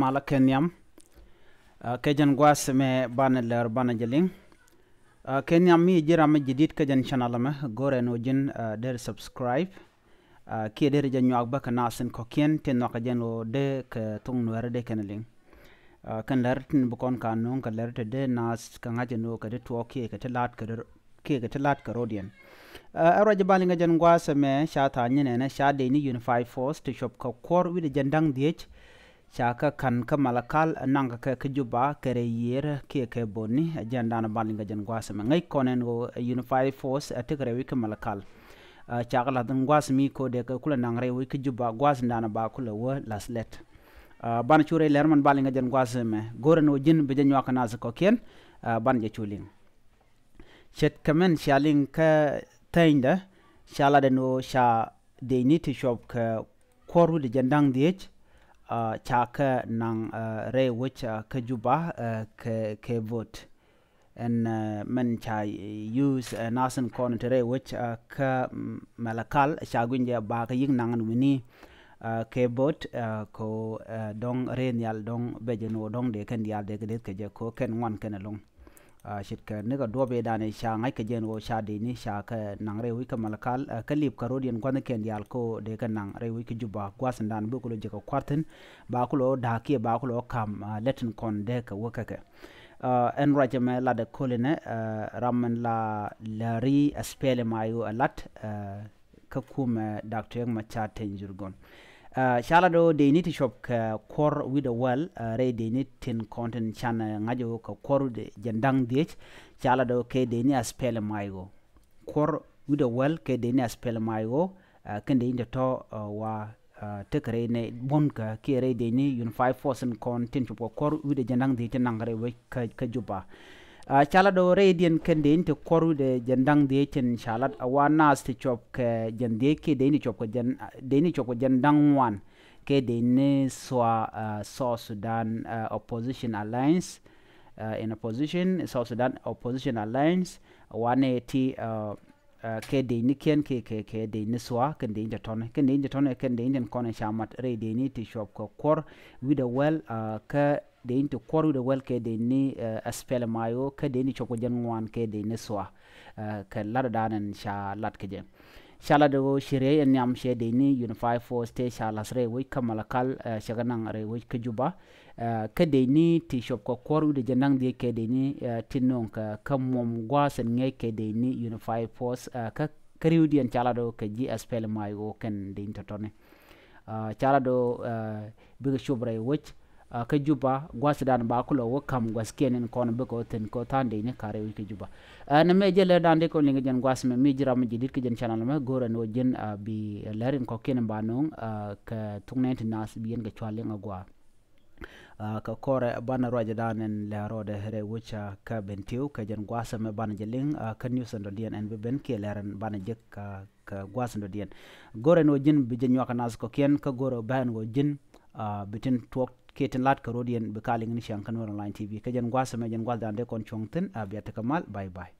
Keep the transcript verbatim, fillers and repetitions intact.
Ala kɛ nhiam. Kɛ jɛn gua̱a̱th mɛ banɛ lɛr banɛ jɛ liŋ. Kɛ nhiam mi ji̱ ram mi ji̱ di̱t kɛ jɛn channel mɛ, go̱rɛ ni wä ji̱n dee subscribe. Kiɛ dee jɛ nyuak bä kɛ naath in kɔ̱kiɛn tin nhɔakɛ jɛn wä dee kɛ thuŋ nuɛrɛ dee kɛn liŋ. Kɛn lɛr tin bi kɔn ka nuŋ kɛ lɛr te dee naath kɛ ŋa̱c in wä kɛ ti tuɔɔk kiɛ kɛ ti la̱t kɛ kiɛ kɛ ti la̱t kɛ rodiɛn. Ɛ ruac ban liŋ kɛ jɛn gua̱a̱th ɛmɛ ca tha̱a̱ŋ nyin ɛnɛ ca dee ni Unified Force ti cuɔp kɛ kuɔr wi̱cdɛ jɛn da̱ŋ dhiec. Ca kɛ ka̱n kä Malakal ɛ naŋ kɛ kɛ Juba kɛ rɛy yiër kiɛ kɛ boni ɛ jɛn da̱a̱n ban liŋ kɛ jɛn gua̱a̱th ɛmɛ ŋäc kɔn ɛn ɣöö ɛ Unified Force ɛ tekɛ rɛy wi̱c kä Malakal. Ca kɛ la̱th in gua̱a̱th mi ko̱dɛ kɛ kulɛ naŋ rɛy wi̱c kä Juba gua̱a̱th in da̱a̱n ba kulɛ wä la̱th lɛt. Ban cu rɛy lɛr man ban liŋ kɛ jɛn gua̱a̱th ɛmɛ go̱rɛ ni wä ji̱n bi jɛ nyuak kɛ nath kɔ̱kiɛn. Ban jɛ cu liŋ. Ce̱tkɛ mɛn cia liŋ kä thɛnydä ca lat ɛn ɣöö ca dee ni ti cuɔp kɛ kuɔr wi̱cdɛ jɛn da̱ŋ dhiec. Ca kɛ naŋ rɛy wec kä Juba kɛ kɛ vote. Ɛn mɛn ca use nath in kɔn ti rɛy wec kä Malakal ca gui̱n jɛ ba kɛ yi̱k naŋ ɛn wi̱ni kɛ vote. Ko dɔ̱ŋ rɛy nhial dɔ̱ŋ bɛ jɛ ni wä dɔ̱ŋ dee kɛn diaal dee kɛ deth kɛ jɛ ko kɛn ŋuan kɛn ɛlɔ̱ŋ. Ce̱tkɛ nikɛ duɔ̱ɔ̱p ëëdan ca ŋa̱c kɛ jɛn ɣöö ca dee ni ca kɛ naŋ rɛy wi̱c kä Malakal kä lip kä rodiɛn gua̱thnikiɛn diaal ko dee kɛ naŋ rɛy wi̱c kä Juba gua̱th in da̱a̱n bi kulɛ jɛ kɛ kua̱r thi̱n ba kulɛ ɣöö da̱a̱k kiɛ ba kulɛ ɣöö ka̱m lɛt in kɔn dee kɛ wä kä kɛ. Ɛn ruac ɛmɛ latdɛ köl inɛ ram min la lääri ɛ spɛl ɛ may ɣöö ɛ lat kä kumɛ Dak Riek Machar Teny Dhurgon. Ca lat ɣöö dee ni ti cuɔp kɛ kuɔr wi̱cdɛ wäl rɛy dee ni tin kɔn tin can ŋa̱c ɣöö kɛ kuɔr wi̱cdɛ jɛn da̱ŋ dhiec. Ca lat ɣöö kɛ dee ni a spɛl ɛ may ɣöö kuɔr wi̱cdɛ wäl kɛ dee ni a spɛl ɛ may ɣöö kɛn dee ni tɔ̱tɔ̱ wa tekɛ rɛy nɛ buɔ̱nkä kiɛ rɛy dee ni Unified Force in kɔn tin cuɔp kɛ kuɔr wi̱cdɛ jɛn da̱ŋ dhiec tin naŋ rɛy wec kä Juba. Ca lat ɣöö rɛydiɛn kɛn dee ni ti kuɔr wi̱cdɛ jɛn da̱ŋ dhiec tin ca lat a wa naath ti cuɔp kɛ jɛn dhiec kiɛ dee ni cuɔp kɛ jɛn dee ni cuɔp kɛ jɛn da̱ŋ ŋuan kɛ dee ni thua South Sudan Opposition Alliance. In opposition South Sudan Opposition Alliance a wa nɛ ti kɛ dee ni kiɛn kɛ kɛ kɛ dee ni thua kɛn dee ni tɔ̱tɔ̱ni kɛn dee ni tɔ̱tɔ̱ni kɛn dee ni tin kɔn ca mat rɛy dee ni ti cuɔp kɛ kuɔr wi̱cdɛ wäl kä dee ni ti kuɔr wi̱cdɛ wäl kɛ dee ni a spɛl ɛ may ɣöö kä dee ni cuɔp kɛ jɛn ŋuan kɛ dee ni thua. Kɛ lat ɛ da̱a̱n ɛn ca lat kɛ jɛ ca lat ɛ ɣöö ci rɛy ɛn nhiam cɛ dee ni Unified Force tëë ca la̱th rɛy wec kä Malakal cɛ kɛ naŋ rɛy wec kä Juba. Kä dee ni ti cuɔp kɛ kuɔr wi̱cdɛ jɛn da̱ŋ dhiec kɛ dee ni ti no̱o̱ŋ kɛ kä muɔ̱m gua̱a̱th ɛn ŋiɛc kɛ dee ni Unified Force kä kä ri̱wdiɛn ca lat ɣöö kɛ ji̱ a spɛl ɛ may ɣöö kɛn dee ni tɔ̱tɔ̱ni. Ca lat ɣöö bikɛ cuɔp rɛy wec kä Juba gua̱th dan ba kulɛ wä ka̱m gua̱thkiɛn in kɔn bikɛ wä thi̱n kɛ wä tha̱a̱ŋ dee ni ka̱r rɛy wec kä Juba. Nɛ mɛ jɛ lɛ dan dee kɔn liŋ kɛ jɛn gua̱th mɛ mi ji̱ ram mi ji̱ di̱t kɛ jɛn channel mɛ go̱rɛ ni wä ji̱n bi lɛr in kɔ̱kiɛn in ba no̱o̱ŋ kɛ thuk nɛn ti naath bi yɛn kɛ cua liŋ a gua̱a̱. Kɛ kɔrɛ banɛ ruacɛ dan in lɛ rɔɔdɛ rɛy wec kä Bentiu kɛ jɛn gua̱th mɛ banɛ jɛ liŋ kä news in dɔ̱diɛn ɛn bi ben kiɛ lɛr in banɛ jek kɛ gua̱th in dɔ̱diɛn. Go̱rɛ ni wä ji̱n bi jɛ nyuak kɛ naath kɔ̱kiɛn kä go̱rɛ bɛn wä ji̱n bi tin tuɔk kiɛ tin lat kɛ rodiɛn bi ka liŋ ni ciaŋ kä Nuer Online T V kɛ jɛn gua̱th mɛ jɛn gua̱th dan dee kɔn cuɔ̱ŋ thi̱n. Bia tekɛ mal, bye bye.